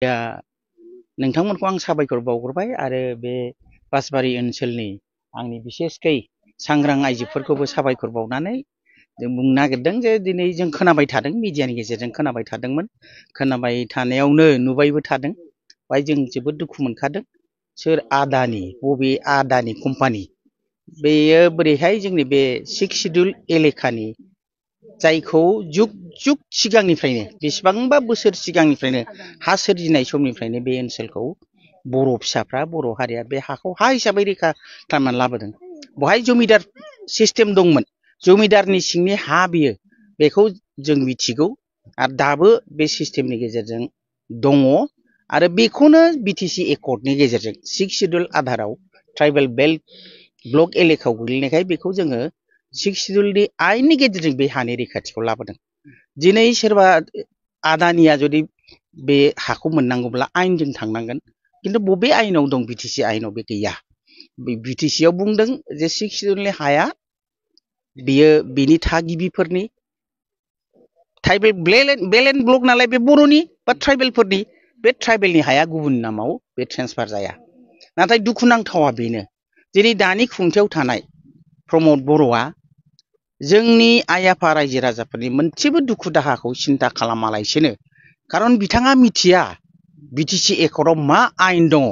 दा नोंथांमोनखौ आं साबायखर बावहरबाय आरो बे बासबारि ओनसोलनि आंनि बिसेसकै सांग्रां आइजोफोरखौबो साबायखर बावनानै जों बुंनो नागिरदों जे दिनै जों खोनाबाय थादों मिडियानि गेजेरजों खोनाबाय थादोंमोन खोनाबाय थानायावनो नुबायबो थादों बाय जों जोबोद दुखु मोनखादों सोर आदानि बबे आदानि कम्पानि बेयो बोरैहाय जोंनि बे 6 शिड्युल एलेखानि जायखौ जुग जुग सिगांनिफ्रायनो बेसेबांबा बोसोर सिगांनिफ्रायनो हा सोरजिनाय समनिफ्रायनो बे ओनसोलखौ बर' फिसाफ्रा बर' हारिया बे हाखौ हा हिसाबै रैखा खालामनानै लाबोदों बहाय जमिदार सिस्टेम दंमोन जमिदारनि सिंनि हा बियो बेखौ जों मिथिगौ आरो दाबो बे सिस्टेमनि गेजेरजों दङ आरो बेखौनो बिटिसि एकर्डनि गेजेरजों 6 शिड्युल आधाराव ट्राइबेल बेल्ट ब्लक एलेखायाव गोग्लैनायखाय बेखौ जोङो 6 शिड्युलनि आयेननि गेजेरजों बे हानि रैखाथिखौ लाबोदों दिनै सोरबा आदानिया जुदि बे हाखौ मोननांगौब्ला आयेनजों थांनांगोन किन्तु बबे आयेनाव दं बिटिसि आयेनाव बे गैया बिटिसिआव बुंदों जे 6 शिड्युलनि हाया बियो बिनि थागिबिफोरनि ट्राइबेल बेलेन्ड ब्लक नालाय बे बर'नि बा ट्राइबेलफोरनि बे ट्राइबेलनि हाया गुबुन नामाव बे ट्रेन्सफार जाया नाथाय दुखुनांथावा बेनो दिनै दानि खुंथायाव थानाय प्रमद बर'आ जोंनि आइ आफा रायजो राजाफोरनि मोनसेबो दुखु दाहाखौ सिन्ता खालामालासेनो खारन बिथाङा मिथिया बिटिसि एकर्डआव मा आयेन दङ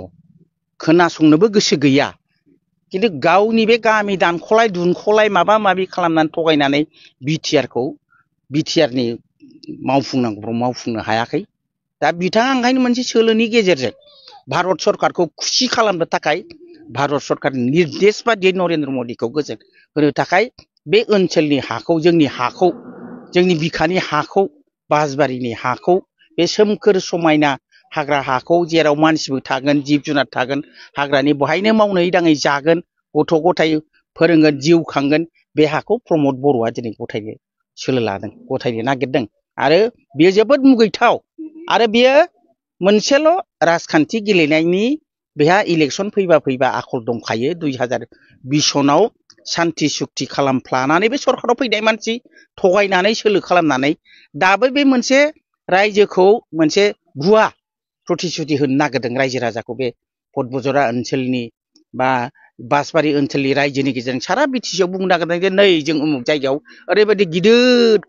खोनासंनोबो गोसो गैया किन्तु गावनि बे गामि दानख'लाय दुनख'लाय माबा माबि खालामनानै थगायनानै बिटिआरनि मावफुंनांगौ मावफुंनो हायाखै दा बिथाङा ओंखायनो मोनसे सोलोनि गेजेरजों भारत सरकारखौ खुसि खालामनो थाखाय भारत सरकारनि निर्देश बादियै नरेन्द्र मदिखौ गोजोन होनो थाखाय बे ओनसोलनि हाखौ जोंनि बिखानि हाखौ बासबारिनि हाखौ बे सोमखोर समायना हाग्रा हाखौ जेराव मानसिबो थागोन जिब जुनार थागोन हाग्रानि बहायनो मावनै दाङै जागोन गथ' गथाय फोरोंगोन जिउ खांगोन बे हाखौ प्रमद बर'आ दिनै गथायनो सोलो लादों गथायनो नागिरदों आरो बेयो जोबोद मुगैथाव आरो बेयो मोनसेल' राजखान्थि गेलेनायनि बेहा इलेक्सन फैबा आखल दंखायो 2020 सनाव शान्ति सुक्ति खालामफ्लानानै बे सरकाराव फैनाय मानसि थगायनानै सोलो खालामनानै दाबो बे मोनसे रायजोखौ मोनसे भुवा प्रतिश्रुति होनो नागिरदों रायजो राजाखौ बे पदबजरा ओनसोलनि बा बासबारि ओनसोलनि रायजोनि गेजेरजों सारा बिटिसिआव बुंनो नागिरदों जे नै जों उमुक जायगायाव ओरैबायदि गिदिर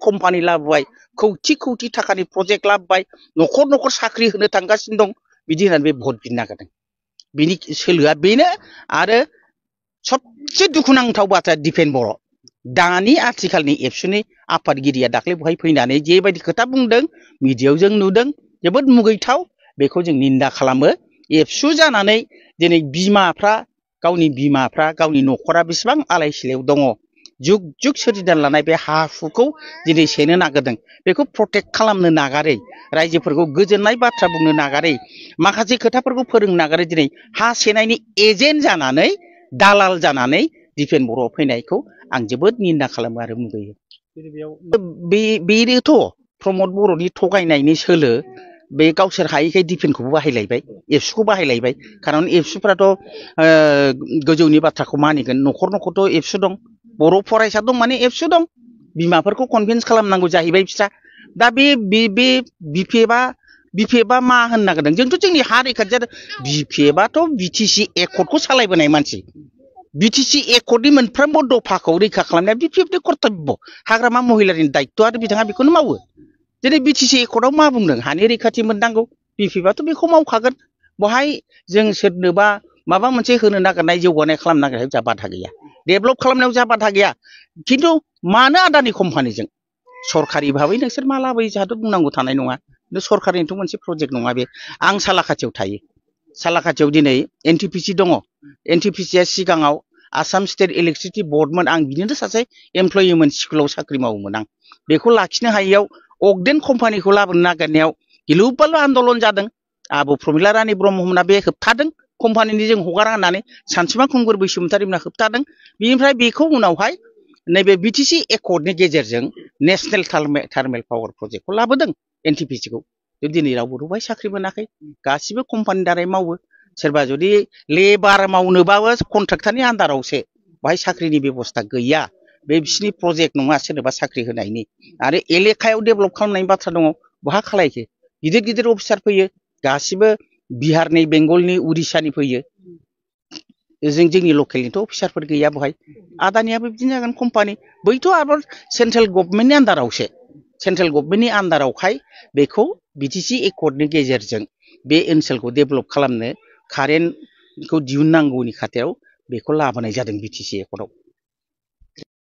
कम्पानि लाबोबाय खौथि खौथि थाखानि प्रजेक्ट लाबोबाय न'खर न'खर साख्रि होनो थांगासिनो दं बिदि होननानै बे भट बिनो नागिरदों बिनि सोलोआ बेनो आरो सबसे दुखुनांथाव बाथ्रा दिपेन बर' दानि आथिखालनि एबसुनि आफादगिरिया दाख्लै बहाय फैनानै जेबायदि खोथा बुंदों मिडियायाव जों नुदों जोबोद मुगैथाव बेखौ जों निन्दा खालामो एबसु जानानै दिनै गावनि बिमाफ्रा गावनि न'खरा बेसेबां आलाय सिलायाव दङ जुग जुग सोरजिनानै लानाय बे हा हुखौ दिनै सेनो नागिरदों बेखौ प्रटेक्ट खालामनो नागारै रायजोफोरखौ गोजोननाय बाथ्रा बुंनो नागारै माखासे खोथाफोरखौ फोरोंनो नागारै दिनै हा सेनायनि एजेन्ट जानानै दालाल जानानै दिपेन बर'आव फैनायखौ आं जोबोद निन्दा खालामो आरो मुगैयो बेनोथ' प्रमद बर'नि थगायनायनि सोलो बे गावसोर हायैखाय दिपेनखौबो बाहायलायबाय एबसुखौ बाहायलायबाय खारन एबसुफ्राथ' गोजौनि बाथ्राखौ मानिगोन न'खर न'खरथ' एबसु दं बर' फरायसा दं माने एबसु दं बिमाफोरखौ कनभिन्स खालामनांगौ जाहैबाय बिस्रा दा बे बिपिएफआ मा होननो नागिरदों जोंथ' जोंनि हा रैखाथि जादों बिपिएफआथ' बिटिसि एकर्डखौ सालायबोनाय मानसि बिटिसि एकर्डनि मोनफ्रोमबो दफाखौ रैखा खालामनाया बिपिएफनि कर्तब्य हाग्रामा महिलारिनि दायित्व आरो बिथाङा बेखौनो मावो जेरै बिटिसि एकर्डआव मा बुंदों हानि रैखाथि मोननांगौ बिपिएफआथ' बेखौ मावखागोन बहाय जों सोरनोबा माबा मोनसे होनो नागिरनाय जौगानाय खालामनो नागिरनाय जा बाधा गैया डेभेलप खालामनायाव जा बाधा गैया खिन्थु मानो आदानि कम्पानिजों सरकारि भाबै नोंसोर मा लाबोयो जोंहाथ' बुंनांगौ थानाय नङा खिन्थु सरकारिनिथ' मोनसे प्रजेक्ट नङा बे आं सालाकाथियाव थायो सालाकाथियाव दिनै एनटिपिसि दङ एनटिपिसिआ सिगाङाव आसाम स्टेट इलेक्ट्रिसिटि बर्डमोन आं बिनिनो सासे एमप्लयिमोन स्कुलाव साख्रि मावोमोन आं बेखौ लाखिनो हायैयाव अगदेन कम्पानिखौ लाबोनो नागिरनायाव गिलु बालु आन्दलन जादों आब' प्रमिला रानी ब्रह्ममोना बे होबथादों कम्पानिनि जों हगारा होननानै सानसुमा खुंगुर बैसोमुसारि मोना होबथादों बिनिफ्राय बेखौ उनावहाय नैबे बिटिसि एकर्डनि गेजेरजों नेशनेल थार्मेल पावार प्रजेक्टखौ लाबोदों एनटिपिसिखौ दिनै रावबो बहाय साख्रि मोनाखै गासिबो कम्पानि दारै मावो सोरबा जुदि लेबार मावनोबाबो कन्ट्राक्टरनि आन्दारावसो बहाय साख्रिनि बेबस्था गैया बे बिसिनि प्रजेक्ट नङा सोरनोबा साख्रि होनायनि आरो एलेखायाव डेभेलप खालामनायनि बाथ्रा दङ बहा खालायखो गिदिर गिदिर अफिसार फैयो गासिबो बिहारनि बेंगलनि उरिष्यानि फैयो जोंनि लकेलनिथ' अफिसारफोर गैया बहाय आदानियाबो बिदिनो जागोन कम्पानि बैथ' आरो सेन्ट्रेल गभर्नमेन्टनि आन्दारावसो सेन्ट्रेल गभर्नमेन्टनि आन्दारावखाय बेखौ बिटिसि एकर्डनि गेजेरजों बे ओनसोलखौ डेभेलप खालामनो कारेन्टखौ दिहुननांगौनि खाथियाव बेखौ लाबोनाय जादों बिटिसि एकर्डआव